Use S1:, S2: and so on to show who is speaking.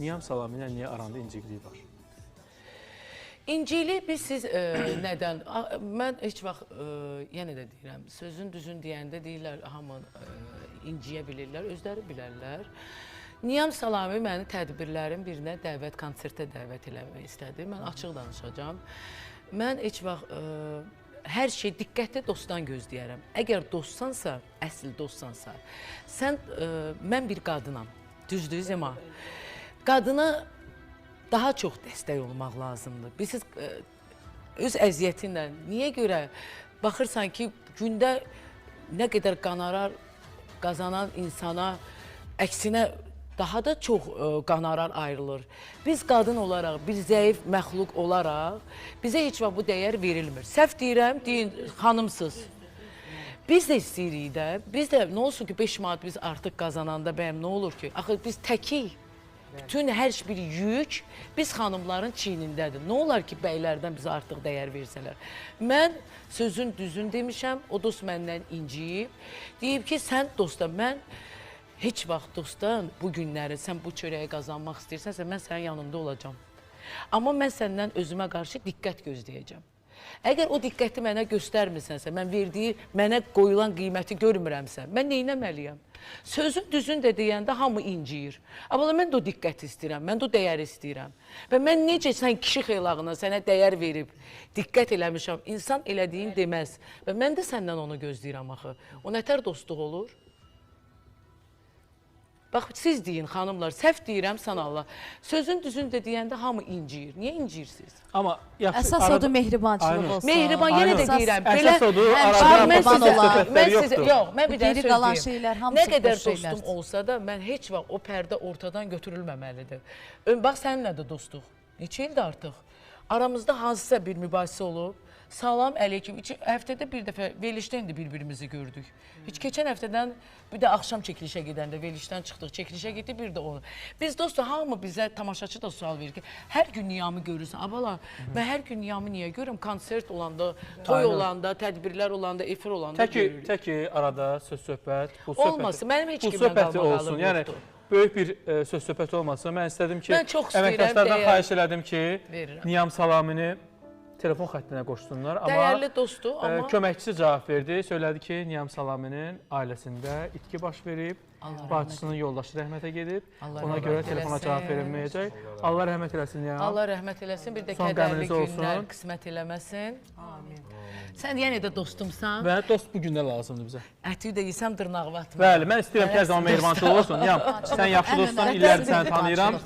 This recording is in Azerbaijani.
S1: Niyam Salami ilə niyə aranda inciklik var?
S2: İncilik biz siz nədən? Mən heç vaxt yenə də deyirəm, sözün düzün deyəndə deyirlər hamı inciyə bilirlər, özləri bilərlər. Niyam Salami məni tədbirlərin birinə dəvət, konsertə dəvət eləmək istədi. Mən açıq danışacağam. Mən heç vaxt hər şey diqqətli dostdan gözləyərəm. Əgər dostsansa, əsl dostsansa, sən mən bir qadınam. Düzdür, Zema? Qadına daha çox dəstək olmaq lazımdır. Bilirsiniz, öz əziyyətinlə niyə görə baxırsan ki, gündə nə qədər qonorar qazanan insana əksinə daha da çox qonorar ayrılır. Biz qadın olaraq, bir zəif məxluq olaraq bizə heç vaxt bu dəyər verilmir. Səhv deyirəm, deyin xanımsız. Biz də istəyirik də, biz də nə olsun ki 5 manat biz artıq qazananda bəyəm nə olur ki? Axı biz təkik. Bütün hər bir yük biz xanımların çiynindədir. Nə olar ki bəylərdən bizə artıq dəyər versələr. Mən sözün düzün demişəm, o dost məndən inciyib. Deyib ki, sən dosta mən heç vaxt dostdan bu günləri sən bu çörəyi qazanmaq istəyirsənsə mən sənin yanında olacağam. Amma mən səndən özümə qarşı diqqət gözləyəcəm. Əgər o diqqəti mənə göstərmirsənsə, mən verdiyi, mənə qoyulan qiyməti görmürəmsə, mən nə etməliyəm? Sözün düzün də deyəndə hamı inciyir. Amma mən də o diqqəti istəyirəm, mən də o dəyəri istəyirəm. Və mən necə sən kişi xeylağına sənə dəyər verib, diqqət eləmişəm, insan elədiyin deməz. Və mən də səndən onu gözləyirəm axı. O nətər dostluq olur? Bax, siz deyin xanımlar, səhv deyirəm sən Allah. Sözün düzün də deyəndə hamı inciyir. Niyə inciyirsiniz?
S1: Amma yaxşı,
S3: Əsas odur mehribançılıq olsun.
S2: Mehriban yenə də deyirəm.
S1: Əsas odur, arada
S2: mən sizə, mən sizə, yox, mən bir dənə
S3: Geri
S2: söz
S3: qalan
S2: deyim.
S3: şeylər hamısı
S2: Nə qədər
S3: boş
S2: dostum
S3: şeylərdir.
S2: olsa da mən heç vaxt o pərdə ortadan götürülməməlidir. Bax səninlə də dostuq. Neçə ildir artıq? Aramızda hansısa bir mübahisə olub. Salam əleykum. Həftədə bir dəfə verilişdə indi bir-birimizi gördük. Heç keçən həftədən bir də axşam çəkilişə gedəndə verilişdən çıxdıq, çəkilişə getdik bir də onu. Biz dostlar hamı bizə tamaşaçı da sual verir ki, hər gün Niyamı görürsən. Abala, mən hər gün Niyamı niyə görürüm? Konsert olanda, toy olanda, tədbirlər olanda, efir olanda görürük.
S1: Tək ki arada söz söhbət, bu söhbəti
S2: olmasın. Mənim heç
S1: bu
S2: kimlə
S1: söhbəti
S2: qalmaqalım
S1: olsun. Yəni
S2: yoxdur.
S1: Böyük bir söz söhbəti olmasın. Mən istədim ki,
S2: mən çox istəyirəm,
S1: əməkdaşlardan xahiş elədim ki,
S2: verirəm.
S1: Niyam Salamini telefon xəttinə qoşsunlar. Amma
S2: dəyərli dostu, amma
S1: köməkçisi cavab verdi. Söylədi ki, Niyam Salaminin ailəsində itki baş verib, bacısının yoldaşı rəhmətə gedib.
S2: Allah
S1: Ona görə telefona cavab verilməyəcək. Allah rəhmət eləsin Niyam.
S2: Allah rəhmət eləsin. Bir də kədərli günlər qismət eləməsin. Amin. Sən yenə də dostumsan.
S1: Və dost bu gündə lazımdır bizə.
S2: Əti də yesəm dırnağı batmır.
S1: Bəli, mən istəyirəm ki, hər zaman mehribançılıq olsun. Niyam, sən yaxşı dostsan, illərdir səni tanıyıram.